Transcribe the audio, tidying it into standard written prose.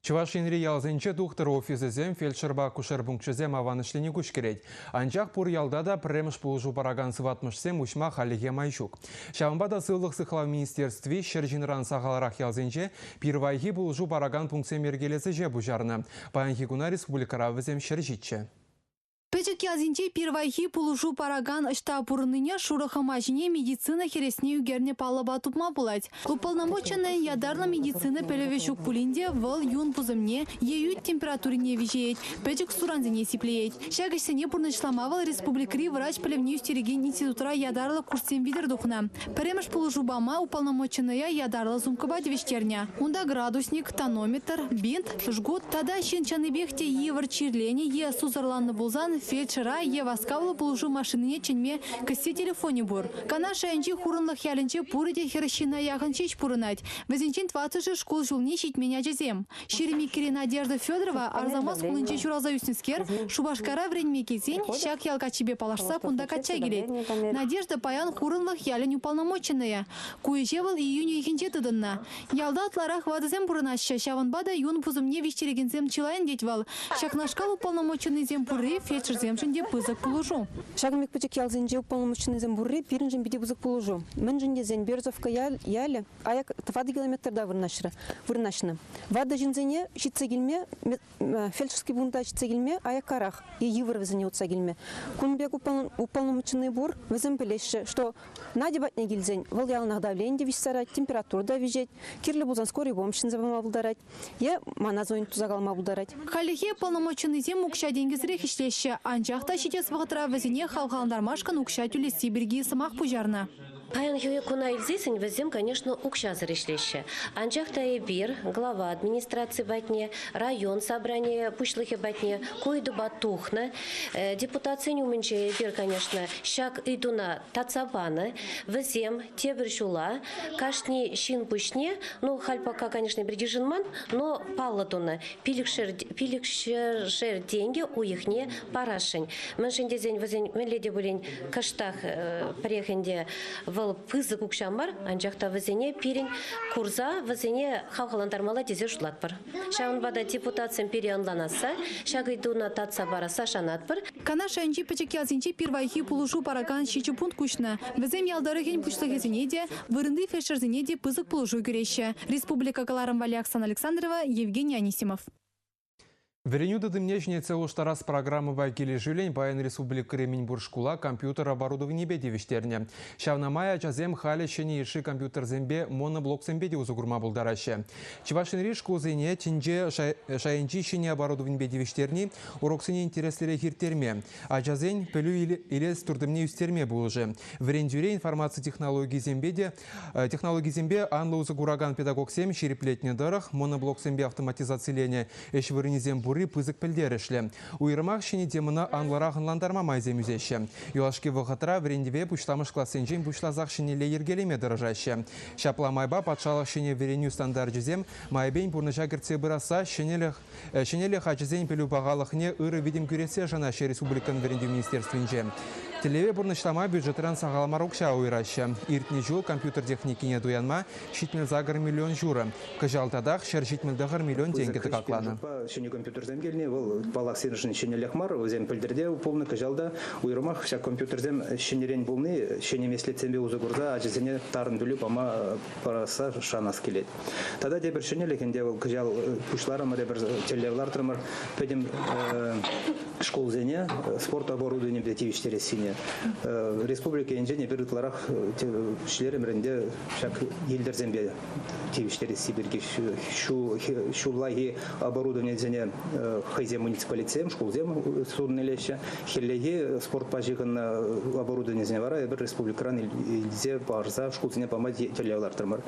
Чӑваш Енри ялсенче тухтӑр офисӗсем, фельдшерпа акушер пункчӗсем аван ӗҫлени куҫкӗрет. Анчах пур ялта та пӗрремӗш пулӑшу паракан сыватмӑшсем уҫма хальлӗхе май ҫук. Ҫавӑнпа та Сывлӑх сыхлав министерстви 100 ҫынран сахалрах ялсенче пирвайхи пулӑшу паракан пунктсем йӗркелес ӗҫе пуҫарнӑ. Паянхи куна республикӑра вӗсем 107. Пӗчӗк ялсенче пирвайхи пулӑшу паракан ӑҫта пурӑннине шурӑ хӑма ҫине медицина хӗресне ӳкернӗ паллӑпа тупма пулать. Уполномоченнӑйӑн ятарлӑ медицина пӗлӗвӗ ҫук пулин те вӑл юн пусӑмне е ӳт температурине виҫеет, пӗчӗк сурансене сиплеет. Ҫак ӗҫсене пурнӑҫлама вӑл республикӑри врач пӗлӗвне ӳстерекен институтра ятарлӑ курссем витӗр тухнӑ. Пӗрремӗш пулӑшу пама уполномоченнӑя ятарлӑ сумкӑпа тивӗҫтернӗ. Унта градусник, тонометр, бинт, жгут тата ҫын чӑннипех те йывӑр чирленӗ е сусӑрланнӑ пулсан фельдшера е васкавлӑ пулӑшу машинине чӗнме кӗсье телефонӗ пур. Канаш районӗнчи Хурӑнлӑх ялӗнче пурӗ те 40 ҫынна яхӑн ҫеҫ пурӑнать. Вӗсенчен тӑваттӑшӗ шкул ҫулне ҫитмен ачасем. 22-ри Надежда Федорова Арзамас хулинче ҫуралса ӳснӗскер Шупашкара вӗренме килсен ҫак ял каччипе паллашса кунта качча килет. Надежда паян Хурӑнлӑх ялӗн уполномоченнӑйӗ. Ку ӗҫе вӑл июнь уйӑхӗнче тытӑннӑ. Ялта ытларах ватӑсем пурӑнаҫҫӗ, ҫавӑнпа та юн пусӑмне виҫтерекенсем чылайӑн тет вӑл. Ҫакнашкал уполномоченнӑйсем пурри фельдшерсемшӗн те пысӑк пулӑшу. Ҫакӑн пек пӗчӗк ялсенче уполномоченнӑйсем пурри пирӗншӗн питӗ пысӑк пулӑшу. Мӗншӗн тесен Березовка ялӗ аяк 4 километрта вырнаҫнӑ. Ватӑ ҫынсене ҫитсе килме, фельдшерский пункта ҫитсе килме аяккарах е йывӑр вӗсене утса килме. Кун пек уполномоченнӑй пур, вӗсем пӗлеҫҫӗ, что Надя патне килсен вӑл яланах давлени те виҫсе температура та виҫет, кирлӗ пулсан скорый помощь чӗнсе пама пултарать е мана звонить туса калама пултарать. Хальлӗхе полномоченнӑйсем укҫа-тенкӗсӗрех ӗҫлеҫҫӗ, анчах та ҫитес вӑхӑтра вӗсене хавхалантармашкӑн укҫа тӳлесси пирки сӑмах пуҫарнӑ. Паянхи куна илсессӗн вӗсем, конечно, укҫасӑр ӗҫлеҫҫӗ. Анчах та эпир глава администраци патне, район собранийӗ пуҫлӑхӗ патне ку ыйтупа тухнӑ. Депутатсен умӗнче эпир, конечно, ҫак ыйтуна татса панӑ. Вӗсем тепӗр ҫула кашни ҫын пуҫне, ну, халь пока, конечно, эпир йышӑнман, но паллӑ тунӑ, пилӗкшер тенкӗ уйӑхне парасшӑн. Мӗншӗн тесен вӗсен мӗнле те пулин кӑштах пӗрех ӗнтӗ вӑл пысӑк укҫа мар, анчах та вӗсене пирӗн курса вӗсене хавхалантармалла тесе шутлатпӑр. Ҫавӑнпа та депутатсем пире ӑнланасса, ҫак ыйтуна татса парасса шанатпӑр. Канаш районӗнчи пӗчӗк ялсенче пирвайхи пулӑшу паракан 7 пункт куҫнӑ. Вӗсем ял тӑрӑхӗн пуҫлӑхӗсене те, вырӑнти фельдшерсене те пысӑк пулӑшу кӳреҫҫӗ. Республика кӑларӑм валли Оксана Александрова, Евгений Анисимов. Вӗренӳ тытӑмне ҫӗнетсе улӑштарас программӑпа килӗшӳллӗн паян республикӑри мӗнпур шкула компьютер оборудованипе тивӗҫтернӗ. Ҫавна май ачасем халӗ ҫӗнӗ йышши компьютерсемпе моноблоксемпе те усӑ курма пултараҫҫӗ. Чӑваш Енри шкулсене тӗнче шайӗнчи ҫӗнӗ оборудованипе тивӗҫтерни уроксене интереслӗрех ирттерме, ачасен пӗлӳ илес туртӑмне ӳстерме пулӑшӗ. Вӗрентӳре информаци технологийӗсемпе те технологисемпе анлӑ усӑ куракан педагогсем ҫирӗплетнӗ тӑрӑх, моноблоксемпе автоматизациленӗ ӗҫ вырӑнӗсем пурри пысӑк пӗлтерӗшлӗ. Уйрӑмах ҫӗнӗ темӑна анлӑрах ӑнлантарма майсем ӳсеҫҫӗ. Юлашки вӑхӑтра вӗрентӗве пуҫламӑш классенчен пуҫласах ҫӗнӗлле йӗркелеме тӑрӑшаҫҫӗ. Ҫапла майпа патшалӑх ҫӗнӗ вӗренӳ стандарчӗсем майӗпен пурнӑҫа кӗртсе пырасса ҫӗнӗлӗх ачасен пӗлӳ пахалӑхне ырӑ витӗм кӳрессе шанаҫҫӗ республикӑн вӗрентӳ министерствинче. Тӗллеве пурнӑҫлама бюджетран сахал мар укҫа уйӑраҫҫӗ. Иртнӗ ҫул компьютер техникине туянма 78 миллион ҫурӑ. Кӑҫал татах 179 миллион тенкӗ тӑкакланӑ. Ҫӗнӗ компьютерсем килни вӑл паллах сирӗншӗн ҫӗнӗлӗх мар. Вӗсем пӗлтӗрте пулнӑ, кӑҫал та уйрӑмах ҫак компьютерсем ҫӗнӗрен пулни ҫӗнӗ меслетсемпе усӑ курса ачасене тарӑн пӗлӳ пама парасса шанас килет. Тата тепӗр ҫӗнӗлӗх ӗнтӗ вӑл кӑҫал пуҫларӑмӑр эпир тӗллев лартрӑмӑр пӗтӗм шкулсене спорт оборудованийӗпе тивӗҫтерессине. Республика енчен эпир ытларах ӗҫлерӗмӗр ӗнтӗ ҫак йӗлтӗрсемпе тивӗҫтересси пирки ҫуллахи оборудованисене хӑйсем муниципалитетсем, шкулсем сутӑн илеҫҫӗ. Хӗллехи спортпа ҫыхӑннӑ оборудованисене вара эпир республикӑран илсе парса шкулсене пама тӗллев лартрӑмӑр.